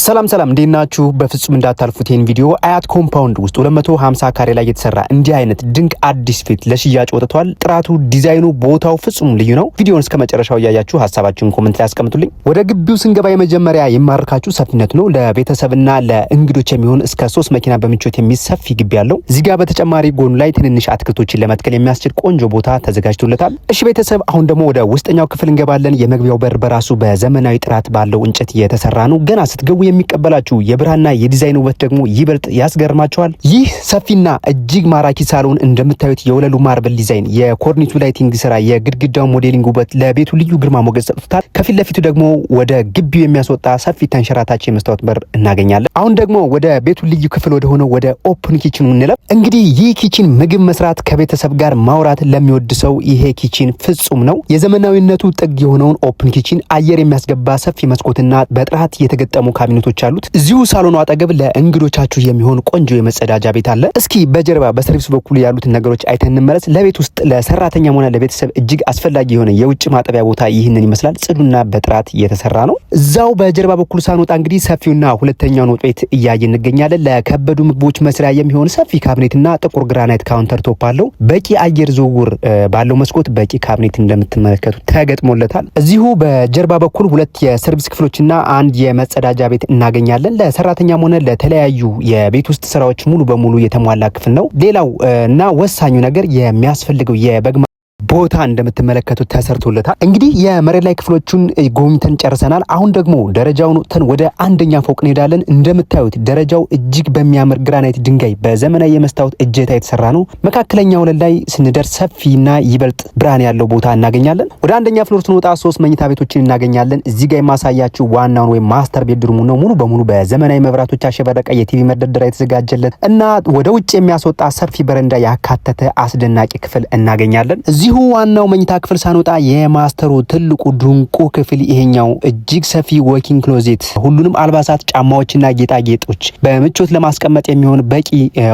ሰላም ሰላም፣ እንዴት ናችሁ? በፍጹም እንዳታልፉት ይህን ቪዲዮ። አያት compound ውስጥ 250 ካሬ ላይ የተሰራ እንዲህ አይነት ድንቅ አዲስ ቤት ለሽያጭ ወጥቷል። ጥራቱ፣ ዲዛይኑ፣ ቦታው ፍጹም ልዩ ነው። ቪዲዮውን እስከ መጨረሻው እያያችሁ ሀሳባችሁን comment ላይ አስቀምጡልኝ። ወደ ግቢው ስንገባ የመጀመሪያ የሚማርካችሁ ሰፊነቱ ነው። ለቤተሰብና ለእንግዶች የሚሆን እስከ 3 መኪና በምቾት የሚይዝ ሰፊ ግቢ አለው። እዚህ ጋር በተጨማሪ ጎኑ ላይ ትንንሽ አትክልቶችን ለመትከል የሚያስችል ቆንጆ ቦታ ተዘጋጅቶለታል። እሺ ቤተሰብ፣ አሁን ደግሞ ወደ ውስጠኛው ክፍል እንገባለን። የመግቢያው በር በራሱ በዘመናዊ ጥራት ባለው እንጨት የተሰራ ነው። ገና ስትገቡ የሚቀበላችሁ የብርሃንና የዲዛይን ውበት ደግሞ ይበልጥ ያስገርማችኋል። ይህ ሰፊና እጅግ ማራኪ ሳሎን እንደምታዩት የወለሉ marble ዲዛይን፣ የኮርኒሱ lighting ስራ፣ የግድግዳው modeling ውበት ለቤቱ ልዩ ግርማ ሞገስ ሰጥቶታል። ከፊት ለፊቱ ደግሞ ወደ ግቢው የሚያስወጣ ሰፊ ተንሸራታች የመስታወት በር እናገኛለን። አሁን ደግሞ ወደ ቤቱ ልዩ ክፍል ወደ ሆነው ወደ open kitchen ኑ እንለፍ። እንግዲህ ይህ kitchen ምግብ መስራት፣ ከቤተሰብ ጋር ማውራት ለሚወድ ሰው ይሄ kitchen ፍጹም ነው። የዘመናዊነቱ ጥግ የሆነውን open kitchen አየር የሚያስገባ ሰፊ መስኮትና በጥራት የተገጠሙ ካቢኔቶች አሉት። እዚሁ ሳሎኑ አጠገብ ለእንግዶቻችሁ የሚሆን ቆንጆ የመጸዳጃ ቤት አለ። እስኪ በጀርባ በ service በኩል ያሉትን ነገሮች አይተን እንመለስ። ለቤት ውስጥ ለሰራተኛም ሆነ ለቤተሰብ እጅግ አስፈላጊ የሆነ የውጭ ማጠቢያ ቦታ ይህንን ይመስላል። ጽዱና በጥራት የተሰራ ነው። እዛው በጀርባ በኩል ሳንወጣ እንግዲህ ሰፊውና ሁለተኛውን ወጥ ቤት እያየን እንገኛለን። ለከበዱ ምግቦች መስሪያ የሚሆን ሰፊ ካቢኔትና ጥቁር ግራናይት counter top አለው። በቂ አየር ዝውውር ባለው መስኮት በቂ ካቢኔት እንደምትመለከቱት ተገጥሞለታል። እዚሁ በጀርባ በኩል ሁለት የ service ክፍሎችና አንድ የመጸዳጃ ቤት እናገኛለን። ለሰራተኛም ሆነ ለተለያዩ የቤት ውስጥ ስራዎች ሙሉ በሙሉ የተሟላ ክፍል ነው። ሌላው እና ወሳኙ ነገር የሚያስፈልገው የበግ ቦታ እንደምትመለከቱት ተሰርቶለታል። እንግዲህ የመሬት ላይ ክፍሎቹን ጎብኝተን ጨርሰናል። አሁን ደግሞ ደረጃውን ወጥተን ወደ አንደኛ ፎቅ እንሄዳለን። እንደምታዩት ደረጃው እጅግ በሚያምር ግራናይት ድንጋይ በዘመናዊ የመስታወት እጀታ የተሰራ ነው። መካከለኛ ወለል ላይ ስንደርስ ሰፊና ይበልጥ ብርሃን ያለው ቦታ እናገኛለን። ወደ አንደኛ floor ስንወጣ ሶስት መኝታ ቤቶችን እናገኛለን። እዚህ ጋር የማሳያችሁ ዋናውን ወይም master bedroom ኡ ነው። ሙሉ በሙሉ በዘመናዊ መብራቶች ያሸበረቀ የቲቪ መደርደሪያ የተዘጋጀለት እና ወደ ውጭ የሚያስወጣ ሰፊ በረንዳ ያካተተ አስደናቂ ክፍል እናገኛለን። እዚሁ ዋናው መኝታ ክፍል ሳንወጣ የ master ኡ ትልቁ ድንቁ ክፍል ይሄኛው እጅግ ሰፊ walking closet ሁሉንም አልባሳት፣ ጫማዎችና ጌጣጌጦች በምቾት ለማስቀመጥ የሚሆን በቂ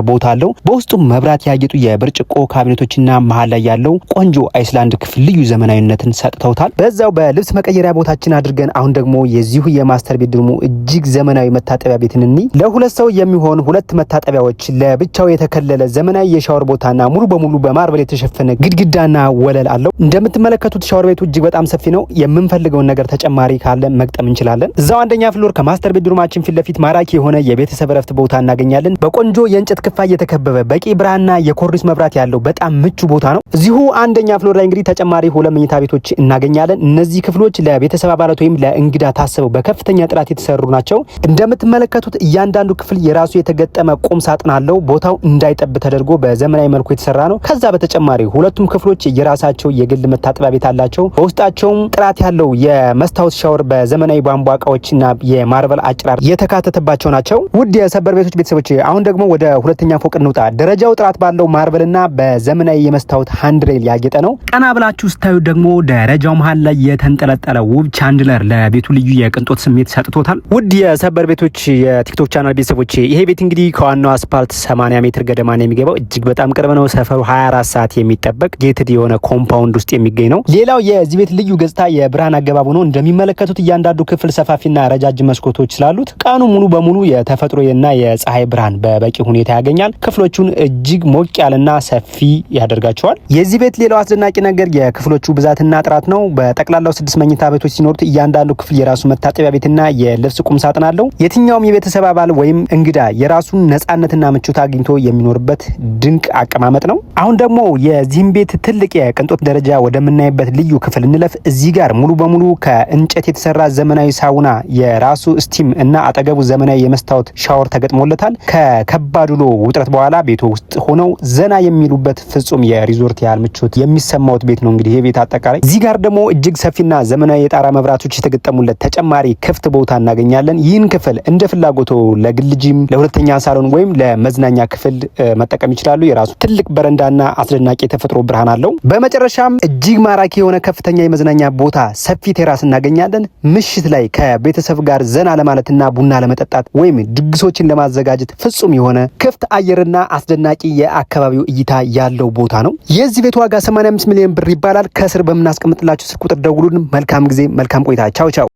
ቦታ አለው። በውስጡም መብራት ያጌጡ የብርጭቆ ካቢኔቶችና መሀል ላይ ያለው ቆንጆ island ክፍል ልዩ ዘመናዊነትን ሰጥተውታል። በዛው በልብስ መቀየሪያ ቦታችን አድርገን አሁን ደግሞ የዚሁ የ master bedroom ኡ እጅግ ዘመናዊ መታጠቢያ ቤትን እኒ ለሁለት ሰው የሚሆን ሁለት መታጠቢያዎች፣ ለብቻው የተከለለ ዘመናዊ የሻወር ቦታና ሙሉ በሙሉ በ marble የተሸፈነ ግድግዳና ወለል አለው። እንደምትመለከቱት ሻወር ቤቱ እጅግ በጣም ሰፊ ነው። የምንፈልገውን ነገር ተጨማሪ ካለ መግጠም እንችላለን። እዛው አንደኛ floor ከ master bedroom ኣችን ፊት ለፊት ማራኪ የሆነ የቤተሰብ ረፍት ቦታ እናገኛለን። በቆንጆ የእንጨት ክፋይ የተከበበ በቂ ብርሃንና የኮርኒስ መብራት ያለው በጣም ምቹ ቦታ ነው። እዚሁ አንደኛ floor ላይ እንግዲህ ተጨማሪ ሁለት መኝታ ቤቶች እናገኛለን። እነዚህ ክፍሎች ለቤተሰብ አባላት ወይም ለእንግዳ ታስበው በከፍተኛ ጥራት የተሰሩ ናቸው። እንደምትመለከቱት እያንዳንዱ ክፍል የራሱ የተገጠመ ቁም ሳጥን አለው። ቦታው እንዳይጠብ ተደርጎ በዘመናዊ መልኩ የተሰራ ነው። ከዛ በተጨማሪ ሁለቱም ክፍሎች የራሳቸው የግል መታጠቢያ ቤት አላቸው። በውስጣቸውም ጥራት ያለው የመስታወት ሻወር በዘመናዊ ቧንቧ እቃዎችና የ marble አጨራር የተካተተባቸው ናቸው። ውድ የሰበር ቤቶች ቤተሰቦች፣ አሁን ደግሞ ወደ ሁለተኛ ፎቅ እንውጣ። ደረጃው ጥራት ባለው marble ና በዘመናዊ የመስታወት handrail ያጌጠ ነው። ቀና ብላችሁ ስታዩ ደግሞ ደረጃው መሀል ላይ የተንጠለጠለ ውብ chandelier ለቤቱ ልዩ የቅንጦት ስሜት ሰጥቶታል። ውድ የሰበር ቤቶች የቲክቶክ ቻናል ቤተሰቦች፣ ይሄ ቤት እንግዲህ ከዋናው አስፓልት 80 ሜትር ገደማ ነው የሚገባው። እጅግ በጣም ቅርብ ነው። ሰፈሩ 24 ሰዓት የሚጠበቅ gated የሆነ compound ውስጥ የሚገኝ ነው። ሌላው የዚህ ቤት ልዩ ገጽታ የብርሃን አገባቡ ነው። እንደሚመለከቱት እያንዳንዱ ክፍል ሰፋፊና ረጃጅም መስኮቶች ስላሉት ቀኑ ሙሉ በሙሉ የተፈጥሮና የፀሐይ ብርሃን በበቂ ሁኔታ ያገኛል። ክፍሎቹን እጅግ ሞቅ ያለና ሰፊ ያደርጋቸዋል። የዚህ ቤት ሌላው አስደናቂ ነገር የክፍሎቹ ብዛትና ጥራት ነው። በጠቅላላው ስድስት መኝታ ቤቶች ሲኖሩት እያንዳንዱ ክፍል የራሱ መታጠቢያ ቤትና የልብስ ቁም ሳጥን አለው። የትኛውም የቤተሰብ አባል ወይም እንግዳ የራሱን ነጻነትና ምቾት አግኝቶ የሚኖርበት ድንቅ አቀማመጥ ነው። አሁን ደግሞ የዚህም ቤት ትልቅ የቅንጦት ደረጃ ወደምናይበት ልዩ ክፍል እንለፍ። እዚህ ጋር ሙሉ በሙሉ ከእንጨት የተሰራ ዘመናዊ ሳውና፣ የራሱ steam እና አጠገቡ ዘመናዊ የመስታወት ሻወር ተገጥሞለታል። ከከባድ ውሎ ውጥረት በኋላ ቤቱ ውስጥ ሆነው ዘና የሚሉበት ፍጹም የሪዞርት ያህል ምቾት የሚሰማውት ቤት ነው። እንግዲህ ይሄ ቤት አጠቃላይ እዚህ ጋር ደግሞ እጅግ ሰፊና ዘመናዊ የጣራ መብራቶች የተገጠሙለት ተጨማሪ ክፍት ቦታ እናገኛለን። ይህን ክፍል እንደ ፍላጎቶ ለግል ጂም፣ ለሁለተኛ ሳሎን ወይም ለመዝናኛ ክፍል መጠቀም ይችላሉ። የራሱ ትልቅ በረንዳና አስደናቂ የተፈጥሮ ብርሃን አለው። በመጨረሻም እጅግ ማራኪ የሆነ ከፍተኛ የመዝናኛ ቦታ ሰፊ terrace እናገኛለን። ምሽት ላይ ከቤተሰብ ጋር ዘና ለማለትና ቡና ለመጠጣት ወይም ድግሶችን ለማዘጋጀት ፍጹም የሆነ ክፍት አየርና አስደናቂ የአካባቢው እይታ ያለው ቦታ ነው። የዚህ ቤት ዋጋ 85 ሚሊዮን ብር ይባላል። ከስር በምናስቀምጥላችሁ ስልክ ቁጥር ደውሉን። መልካም ጊዜ፣ መልካም ቆይታ። ቻው ቻው።